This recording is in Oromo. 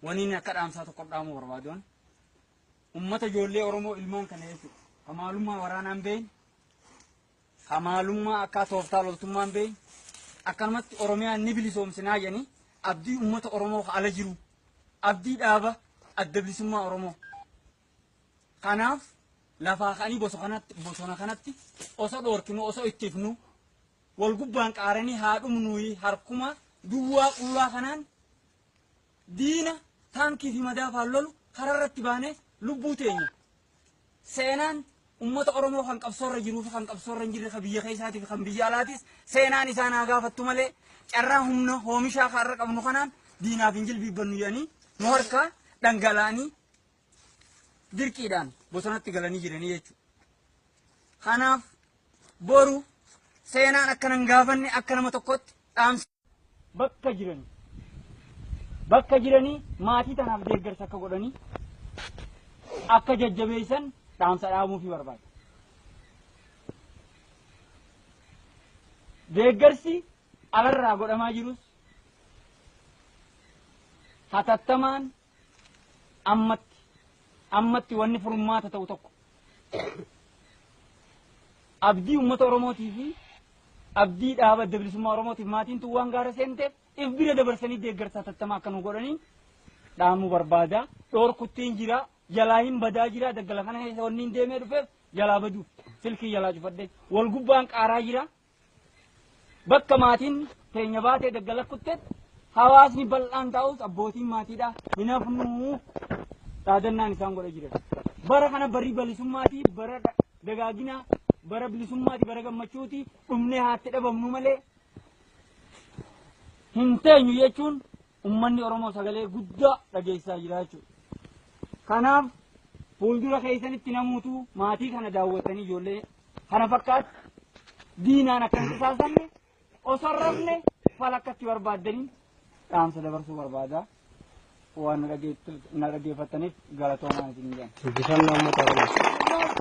Waniin akka dhaamsaa tokko dhaamuu barbaaduun ummata ijoollee Oromoo ilmaan kana jechuudha. Hamaalummaa waraanaan beeyin, hamaalummaa akka tooftaa loltummaan beeyin, akkanumatti Oromiyaan ni bilisoomsinaa jedhanii abdii ummata Oromoo ala jiru, abdii dhaaba adda bilisummaa Oromoo. Kanaaf lafaa ka'anii bosona kanatti osoo dhoorkinu osoo ittifnu wal gubbaan qaaranii haa dhumnuyi harkuma duwwaa qullaa kanaan diina taankii fi madaafaan lolu kararratti baanee lubbuu teenya. Seenaan ummata Oromoo kan qabsoorra jiruu fi kan qabsoorra hin jirre kan biyya keessaatii fi kan biyya alaatis seenaan isaan haa gaafattu malee carraa humna oomishaa kan irra qabnu kanaan diinaaf hin jilbiibbannu jedhanii nu harkaa dhangala'anii dirqiidhaan bosonatti galanii jiranii jechuudha. Kanaaf boru seenaan akkana hin gaafanne akka nama tokkotti dhaamsa. Bakka jiranii bakka jiranii maatii tanaaf deeggarsa akka godhanii akka jajjabeessan dhaamsa dhaamuufii barbaada. Deeggarsi alarraa godhamaa jirus hatattamaan ammatti ammatti wanni furmaata ta'u tokko abdii uummata Oromootii fi abdii dhaaba adda bilisummaa Oromootiif maatiin tun waan gaara seenteef if bira dabarsanii deeggarsa hatattamaa akka nu godhanii dhaamuu barbaada. Dhoorkuttiin jira, jalaa hin badaa jira, daggala kana keessa wanni hin deemee dhufeef jalaa baduuf silkii jalaa cufadhe. Wal gubbaan qaaraa jira. Bakka maatiin teenya baatee daggala kuttetti hawaasni bal'aan taa'us abbootiin maatiidha hin hafnuu dhaadannaan isaan godha jiran. Bara kana barri bilisummaati, bara dagaaginaa, bara bilisummaati, bara gammachuuti dhumnee haatti dhabamnu malee hin teenyu jechuun ummanni Oromoo sagalee guddaa dhageessisaa jira jechuudha. Kanaaf fuuldura keessanitti namuutu maatii kana daawwatanii ijoollee kana fakkaatu diinaan akka hin qisaasamne osoo hin rafne fala akkatti barbaaddanii dhaamsa dabarsuu barbaada. Waan na dhaggeeffattaniif galatoomaa isin jedhan. Injifannoo uummata Oromoo.